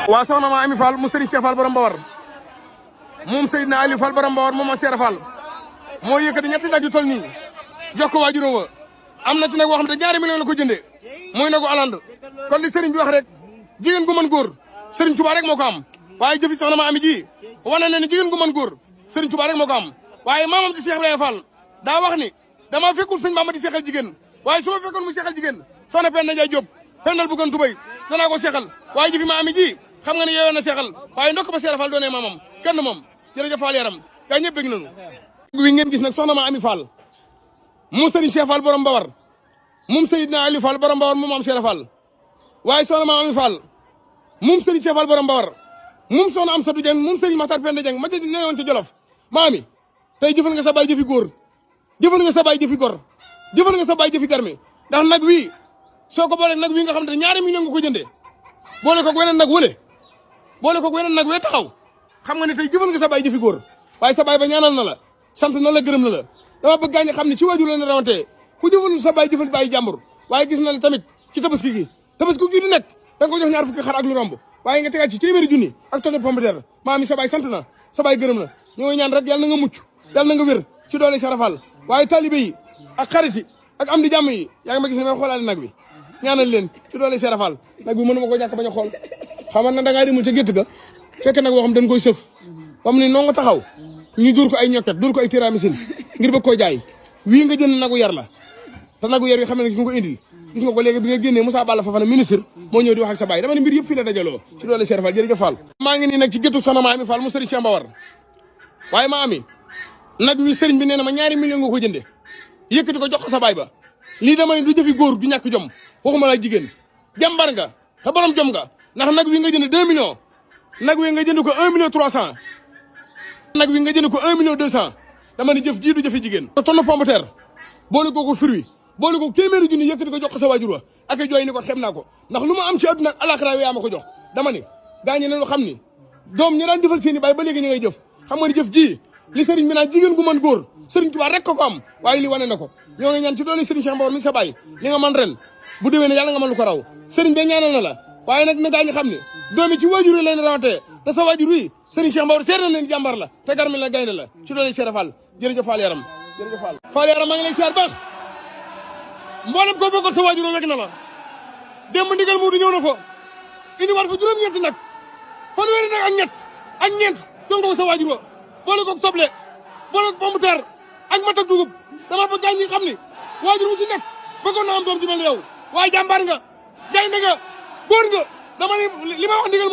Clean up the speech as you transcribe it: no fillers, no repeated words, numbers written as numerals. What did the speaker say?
waa soxna ma Ami Fall mu Serigne Cheikh Fall borom Mbawar moom Seydina Aliou Fall borom Mbawar moom Cheikh Fall moo yëkkati ñetti nag yu toll nii jox ko waajuram wa am na ci nag boo xam ne ñaari million la ko jëndee muy nagu aland kon li Serigne bi wax rek jigéen gu mën góor Serigne Touba rek moo ko am waaye jëfi soxna ma Ami ji wane na ni jigéen gu mën góor Serigne Touba rek moo ko am waaye maamam ci Cheikh Ibrahima Fall daa wax ni dama fekkul sëñ Bamba di seexal jigéen waaye su ma fekkoon mu seexal jigéen soxna Penda Ndiaye Diop pendal bu gën tubay danaa ko seexal waaye jëfi ma Ami ji xam nga ne yeyoon na seexal waaye ndokk ba Cheikh Fall doonee maamam kenn moom jërëjëf Fall yaram gaa ñëpp bëgg nañu wi ngeen gis nag soxna ma Ami Fall mu Serigne Cheikh Fall borom Mbawar moom Seydina Aliou Fall borom Mbawar moom am Cheikh Fall waaye soxna ma Ami Fall moom Serigne Cheikh Fall borom Mbawar moom soxna am Sadou Dieng moom Serigne Matar Penda Dieng ma ca newoon ci Jolof ma Ami tey jëfal nga sa baay jëfi góor jëfal nga sa baay jëfi gor jëfal nga sa baay jëfi garmi ndax nag wii soo ko boolee nag wii nga xam ne ñaari million nga ko jëndee boole ko weneen nag wële boole ko weneen nag wee taxaw xam nga ne tey jëfal nga sa baay jëfi góor waaye sa baay ba ñaanal na la sant na la gërëm na la dama bëgg gaañ xam ne ci waajur la ne rawantee ku jëfal sa baay jëfal baay jàmbur waaye gis na la tamit ci tabaski gi di nekk da nga ko jox ñaar fukki xar ak lu romb waaye nga tegaat ci téeméeri junni ak tonne pomme de terre maa mi sa baay sant na sa baay gërëm na ñoo ngi ñaan rek yàlla na nga mucc yàlla na nga wér ci doole Cheikh Fall waaye talibé yi ak xarit yi ak am di jàmm yi yaa ngi ma gis ne may xoolaale nag bi ñaanal leen ci doole Cheikh Fall nag bi mënuma ko ñàkk bañ a xool xamal na da ngaa demul ca gétt ga fekk nag boo xam dañ koy sëf bam ni noo nga taxaw ñu dur ko ay ñokket dur ko ay tiramisin ngir bëgg koo jaay wii nga jënd nagu yar la te nagu yar yi xam ne ki nga ko indil gis nga ko léegi bi nga génnee Moussa Balla Fafana ministre moo ñëw di wax ak sa baay dama ne mbir yëpp fii la dajaloo ci doole Cheikh Fall jërëjëf Fall maa ngi nii nag ci géttu soxna ma Ami Fall mu Serigne Cheikh Mbawar waaye ma Ami nag wi Serigne bi nee na ma ñaari million nga ko jënde yëkkati ko jox ko sa baay ba lii dama ne du jëfi góor du ñàkk jom waxuma la jigéen jàmbar nga sa borom jom nga ndax nag wi nga jënd 2 millions nag wi nga jënd ko 1 million 300 nag wi nga jënd ko 1 million 200 dama ne jëf jii du jëfi jigéen tonne pomme de terre boole ko fruit boole ko téeméeri junni yëkkati ko jox ko sa waajur wa ak jooy ni ko xem naa ko ndax lu ma am ci àdduna ak alaxira yaa ma ko jox dama ne gaañe nañu xam ni doom ñi daan jëfal seen i baay ba léegi ñu ngay jëf xam nga ni jëf ji li sëriñ bi naan jigéen gu mën góor sëriñ Tuubaa rek ko am waaye li wane na ko ñoo ngi ñaan ci doole sëriñ Cheikh Mbawar mi sa baay li nga man ren bu déwee ne yàlla nga mën lu ko raw sëriñ be ñaanal na la waaye nag na gaañu xam ne doomi ci waajur leen rawatee te sa waajur wi sëriñ Cheikh Mbawar seer na leen jàmbar la te garmi la gaynde la ci doole Cheikh Fall jërëjëf Fall yaram jërëjëf Fall Fall yaram maa ngi lay siyaar baax mboolem ko bokk sa waajur wek na la démb ndigal mu du ñëw na fa indi war fa juróom-ñeenti nag fanweeri nag ak ñeent jox nga ko sa waajur wa boole koog soble boole koog pomme de terre ak mat ak dugub dama bëgg gaañ ñi xam ni waajur wu ci nekk bëggoon na am doom ju mel ni yow waaye jàmbaar nga gaynde nga góor nga dama ni li ma wax ndigal